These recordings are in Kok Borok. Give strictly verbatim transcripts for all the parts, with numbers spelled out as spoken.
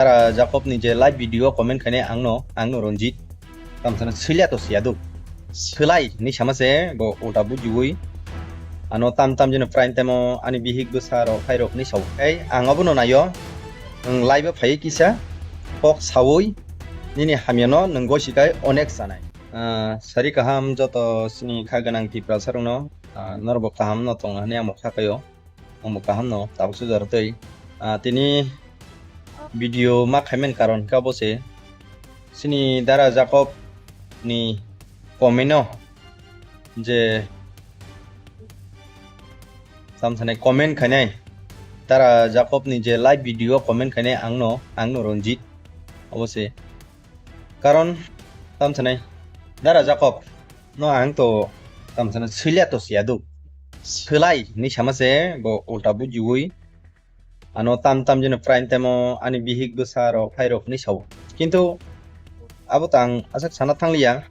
Dara Jacob ni je live video comment khainai angno, angno Ranjit. Tamo sana swilya to siya do. Swlai ni sama se bo ulta bujiwi. Ano tam tam jeno prime time o ani bihik bwsa rok hai rok ni sao. Ei ang abono nayo. Ang live o phai kisa kok sawi nini hamyano nang gosi kai onek sanai. Ah, sari kaham joto sini kha ganang Tiprasa rokno, ah, norbo kaham no tong hwnwi ang bo kha kaio. Ang bo kaham no tabuk sujar tei, ah, tini video ma khaimen karon kha bo se sini Dara Jacob ni comment no je tam sanai comment khainai Dara Jacob ni je live video comment khainai angno, angno Ranjit obo se. Karon tam sanai Dara Jacob no ang to tam sanai swilya to siya do. Swlai ni sama se bo ulta bujiwi. Ano tam tam jeno prime time o ani bihik bwsa rok hai rok ni sao. Kintu abo to ang aswk sana thangliya.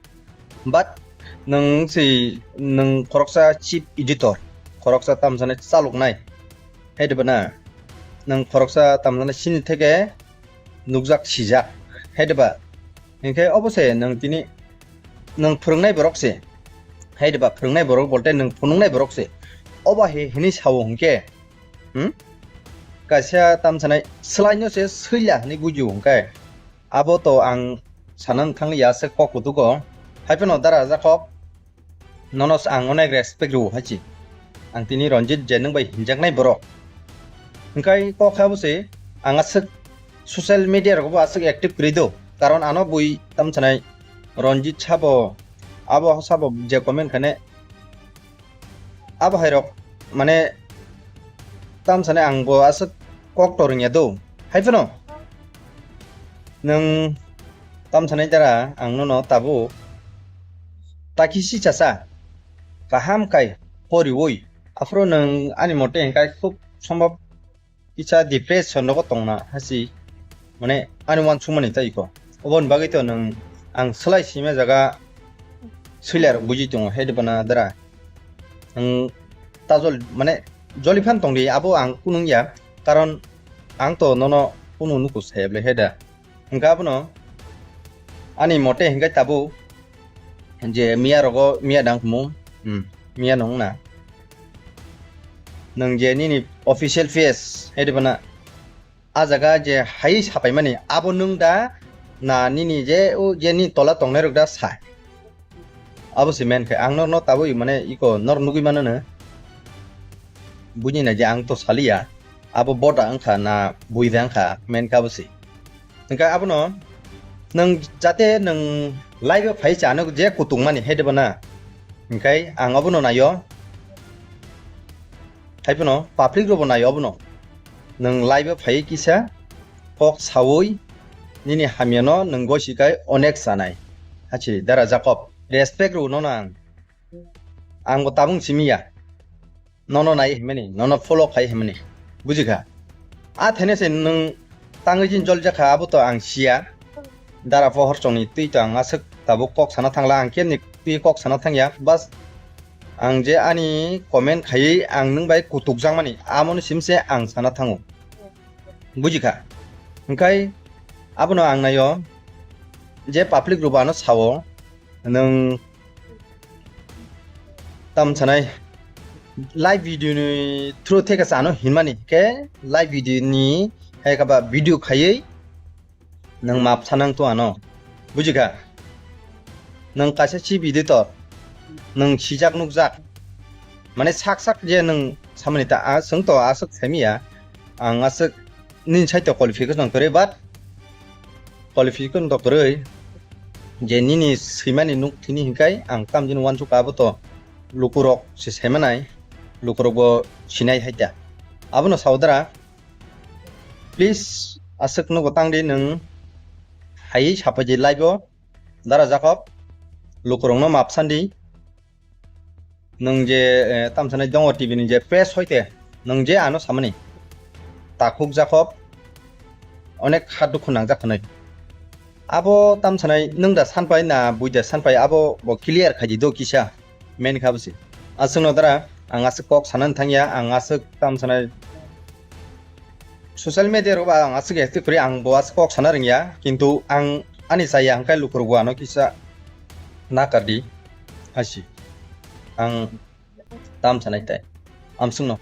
But nang si nang khoroksa chief editor, khoroksa tam sanai chaloknai. Hai de bana nang khoroksa tam sanai sini theke nukjak sijak. Hai de ba. Hinkhe obo se nang tini nang phwrwngnai borok se. Hai de ba phwrwngnai borok bolte nang phunuknai borok se. Obo he hini sao hinkhe. Hmm? Kaisa tam sanai swlaino se swila hwnwi bujiu hwnkhe. Abo to ang sana wng thangli ya se kok kutugo. Hai phano Dara Jacob, nono se ang onek respect rwo hai chi. Ang tini Ranjit je nwng bai hinjaknai borok. Hwnkhe kok hai bo se ang aswk social media rogo bo aswk active kwrwi do. Karon ano bui tam sanai Ranjit sabo abo sabo je comment khainai abo hai rok mane tam sanai ang bo aswk kok to rwngya do. Hai phano nwng tam sanai Dara ang nono tabuk taki si chasa kaham kai poriwi aphuru nwng ani mote hwnkhe khub sombhob kisa depression rogo tongna hasi mane ani uansukmani tei iko. Oboni bagwi to nwng ang swlai sima jaga swilai rok buji tongo hai de bana Dara. Ang ta jol mane joli phan tongdi abo ang kunung ya karon ang to nono kunu nuku saya bwle hai da. Hwnkhe abono ani mote hwnkhe tabuk je miya rogo miya dang khumu, hmm, miya no wngna. Nwng je nini official face hai de bana a jaga je hai sapaimani abo nwng da na nini je o je ni tola tongnai rok da sa. Abo se men khe ang norno tabuk mane iko nor nugui mano no. Buini na je ang to saliya. Abo boda wngkha na buida wngkha, men kha bo se. Hwnkhe abono nwng jate nwng live o phai chano je kutung mani hai de bana. Hwnkhe ang abono naio. Hai phano public rokbo naio abono. Nwng live o phai kisa kok sawi nini hamyano nwng gosi kai onek sanai. Hachi Dara Jacob, respect rw nono ang. Ang bo tabung simi ya. Nono nai himani, nono follow khai himani. Bujikha? A thene se nwng tangwi jin jol jakha abo to ang siya. Dara pohor chongni twi to ang aswk tabuk kok sana thangla, ang kemni twi kok sana thangya. Bas ang je ani comment khaiwi ang nwng bai kutuk jakmani, amoni simse ang sana thango. Bujikha? Hwnkhe abono ang naio je public rok ano sao nwng tam sanai live video ni through theke chano hinmani khe live video ni hai kaba video khaiwi nwng map sanang to ano bujikha nwng kaisa chi video to nwng sijak nukjak mane sak sak je nwng samani ta a swng to aswk saimiya ang aswk nini side to qualification kwrwi but qualification to kwrwi je nini swimani nuk thini hinkai ang tamjin uansukha abo to lukurok se saimanai lukurok bo sinai haita abono saudara please aswk nugo tangdi nwng hai sapaidi live o Dara Jacob lukurokno map sandi. Nwng je, eh, tamsanai dongo T V ni je press hoite nwng je ano samani takhuk Jacob onek ha dukhu nangjak hwnwi. Abo tamsanai nwng da sanpai na bui da sanpai abo bo clear khaidi do kisa main kha bwsi. Aswkno dara ang aswk kok sanani thangya ang aswk tamsanai Social media rok ba ang aswk active kwrwi, ang bo aswk kok sana rwngya, kintu ang ani chaya hwnkhe lukurok bo ano kisa nakardi haisi. Ang tam sanai tai. Amswkno.